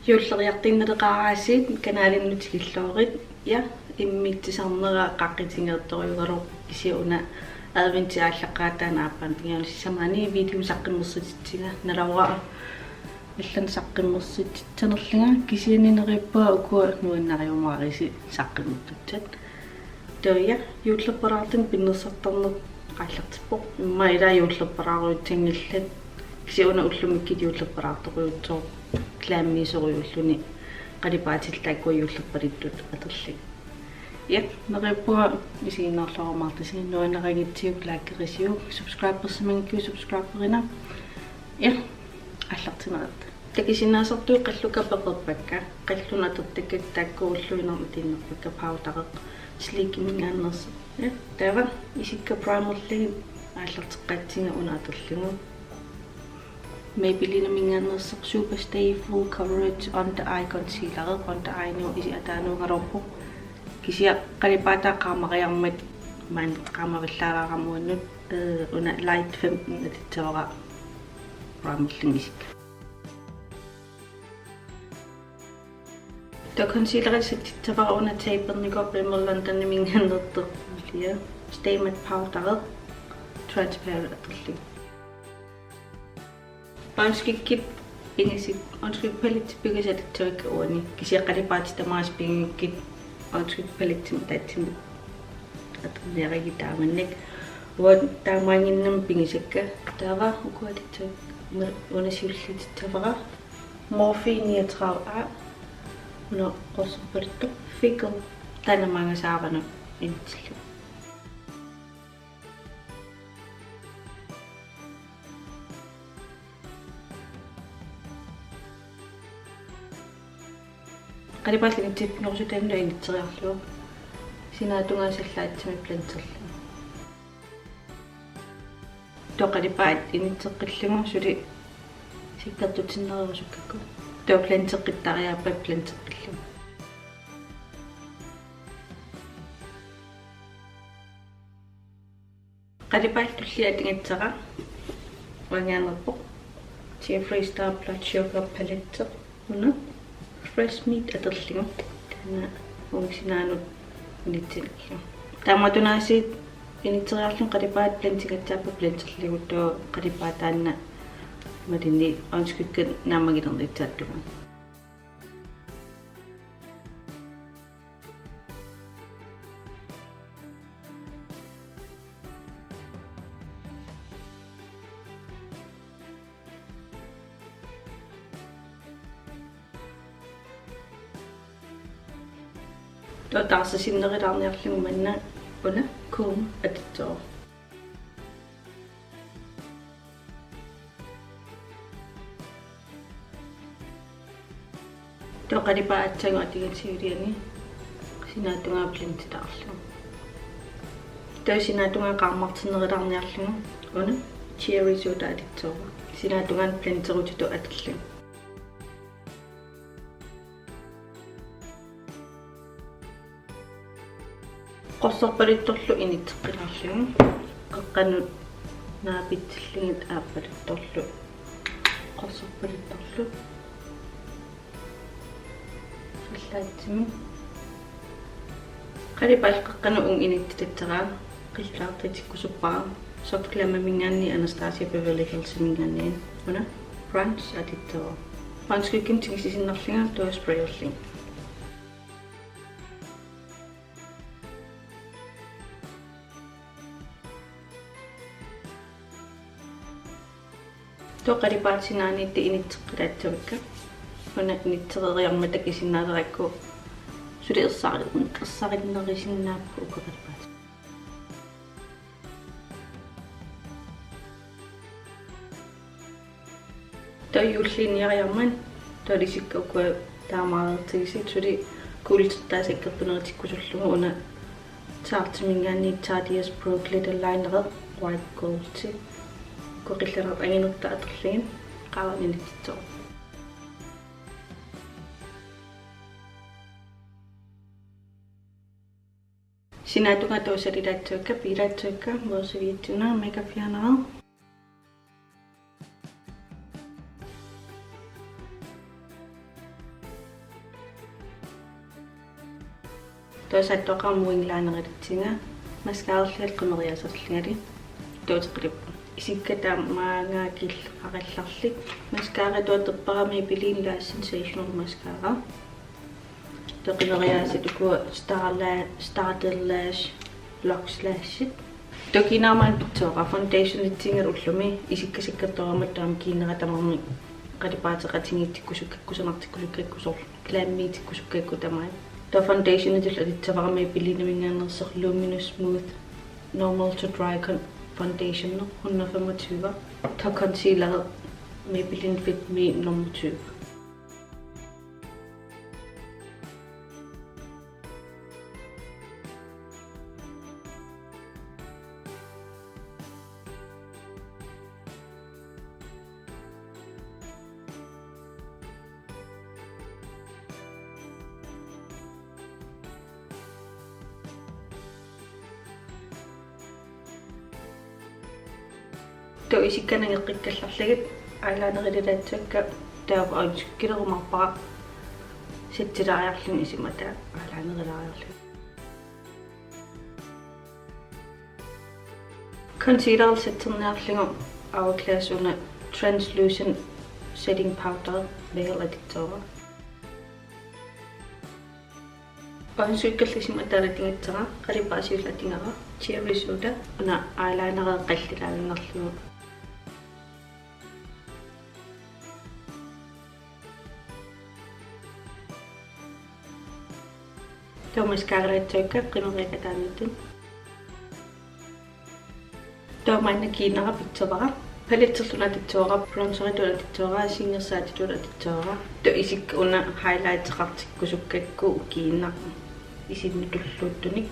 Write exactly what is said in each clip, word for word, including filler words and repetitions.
Juulleriartuinnaleqaara aasiit, kanalinnut tikilluarit. Ja, immiussisarnera qaqqutigereertorujugaluarpoq, kisianni una adventip aallaqqaataani aappaanut pigiarnissamani video saqqummersitsissaanga, naluara allanut saqqummersitsissanerlunga, kisianni neriuppunga ukua nuannariumaarisi saqqummertussat. Taava juullerpalaartunik pinnersartarneq aallartippoq. Immaqa ilaa juullerpalaarujussuanngillat. Kisianni una ullumikkut juullerpalaartorujussuuvoq, glammiusorujuulluni qalipaatillu taakkua juullerpalittut atorlugit. Ja, neriuppunga isiginnaarluarumaartusi, nuannarigutsigu likerisiuk, subscribersimanngikkuit subscriberina. Ja, aallartinnerata. Takusinnaasattut qallukka peqarpakka, qallunut atortakka taakku ulluinnarni itiinnarpakka, powderit Sleekiminngaanneersut. Ja, taava isikka primerlugit aallarteqqaassuunga una atorlugu. Maybellineminngaanneersoq Superstay Full Coverage Under Eye Concealer, under eye-nut isit ataanuugaluarpoq. Kisianni qalipaataa qaamariarmat maani qaamavallaalaarama uannut, eh, una Light femten atussavara primerlugit isikka. Taava concealeri sassissavara una Tapernikoq Rimmel Londoniminngaanneersoq, ja, Stay Matte powderi transparent atorlugu. Øjenskyggit pingasut, øjenskygge palettit pingasut atussavakka uani. Kisianni qalipaatit tamaasa pingajukkit øjenskygge palettimik ataatsimik atorniarigit taamannak. Uanga taamaannginnama pingasakka. Taava ukua atussavakka, una siulliussavara Morphe niogtredive A. Una qorsorpaluttoq Fickle. Taanna maanga saavanut initsillugu. Qalipaallu initsinnerusutanut initseriarlugu sinaatungaa sallaatsimik blenderlugu. Taava qalipaat initseqqillugu suli sakkortutinnerusukkakku. Taava blendeqqittariaappat blendeqqillugu. Qalipaallu tullia atugassara uangaanerpoq Jeffree Star Blood Sugar Palette, una Fresh Meat atorlugu. Taanna uunga sinaanut initsinillugu. Taamaattunaasiit initseriarlugu qalipaat blendigassaapput blenderlugu, taava qalipaat taanna imaluunniit øjenskygget naammagilernissaata tungaanut. Taava taarsisinnerulaarniarlugu manna una Cool atussavara. Taava qalipaat aatsaannguaq atugassara siuliani sinaatungaa blenditaarlugu. Taava sinaatungaa qaammartinnerulaarniarlugu una Cherry Soda atussavara. Sinaatungaanut blenderutitut atorlugu. Qorsorpaluttorlu initseqqilaarlugu, qeqqanut naapitsillugit aappaluttorlu, qorsorpaluttorlu sallaatsimik. Qalipaat qeqqanut uunga initsitassara qillaartitikkusuppara, Soft Glammimingaanniit Anastasia Beverly Hillsiminngaanniit, una Brunch atussavara. Øjenskyggimik tigusisinnarlunga taava sprayerlunga. Taava qalipaat sinaaniittut initseqqilaassavakka. Una initsereeriarmata takusinnaalerakku suli ersari-, ersarinnerusinnaapput uku qalipaatit. Taava juulliunniariarmat taava isikka ukua taamaareertigisat suli kuultittaa sakkortunerutikkusullugu, una Tarteminngaanniit Tarteist Pro Glitter Liner White Gold. Ukua qillaneq anginertaa atorlugit qaavani inittussavara. Sinaatungaa taava salilaassavakka, piilaassavakka, moosavitsuna makeup fjerner. Taava saattoqarama winglinerilissinga, mascaralli qimeriaasarlungali. Taava uteqqilippunga. Isikka taamaangaa killeqarallarlik. Mascara tuaterpara Maybelline Lash Sensational Mascara. Taava qimeriaasat ukua Starla-, Starlash, Luxe Lashit. Taava kiinnara maanna pissavara foundationitsinngalu ullumi, isikka sakkortoorama taava kiinnara tamarmik qalipaateqatigiittikkusukkakku, sanartikkusukkakku, soorlu glammiitikkusukkakku tamaat. Taava foundationitullu atussavara Maybellineminngaanneersoq Luminous Smooth Normal to Dry con-, Foundation hundrede femogtyve. Taava concealer Maybelline Fit Me nummer tyve. Taava isikka nangeqqikkallarlugit eyelinerilaassavakka, taava øjenskyggilerumaarpara settilaariarlunga isima taava eyelinerilaareerlunga. Concealer setterniarlugu Hourglass una Translucent Setting Powder Veil atussavara. Øjenskyggerlu isima taava atugara, qalipaat siulleq atugara, Cherry Soda, una eyelineria qallilaaginnarlugu. Taava mascaralaassavakka qimeriakka ataaniittut. Taava maanna kiinnara pissavara. Paletterlu una atussavara, bronzeritut una atussavara, singersaatitut una atussavara. Taava isikka una highlighteqartikkusukkakku kiinnara isinnut tulluuttunik.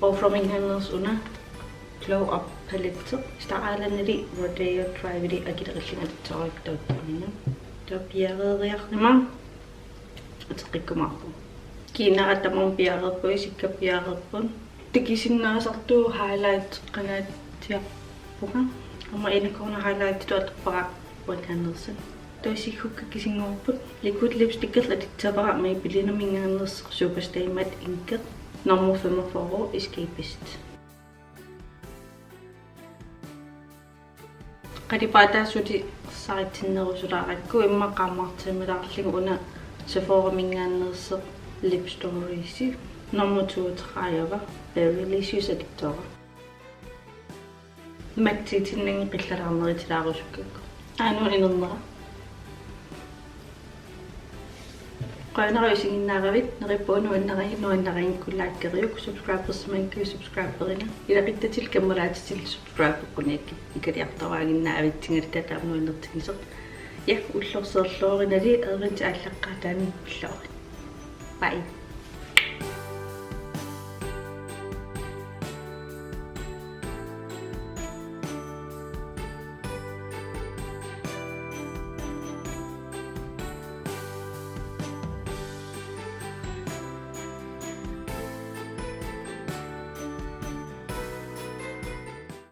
Oframinngaanneersoq una Glow Up palette. Star Islandili Rodeo Drive-ili akilerillunga atussavara taava una. Taava piareeriarlunga uteqqikkumaarpunga. Kiinnara tamarmik piareerput, isikka piareerput. Takusinnaasartuuvoq highlighteqangaatsiarpunga. Aamma inner corner highlightitut atorpara uanngaanneersut. Taava siggukka kisinnguarput. Liquid lipstickerlu atussavara Maybellineminngaanneersoq Superstay Matte Ink nummer femogfyrre Escapist. Qalipaataa suli saritsinnerusulaarakkit immaqa qaammartiimmalaarlugu una Sephoraminngaanneersoq Lip Stories nummer toogtredive Berrylicious atussavara. Mattiitinnagit qillalaarneritilaarusukkakkit. Aana inernera. Qujanaq isiginnaaravit, neriuppunga nuannari-, nuannarigukku likeriuk, subscribersimanngikkuit subscriberina. Ilaquttatillu kammalaatitillu subscribeqquniakkit. Ikaliartuaaginnaavitsinngalu taava nuannertigisoq. Ja, ulloq seerloorinali adventip aallaqqaataani pilloorit. Bye.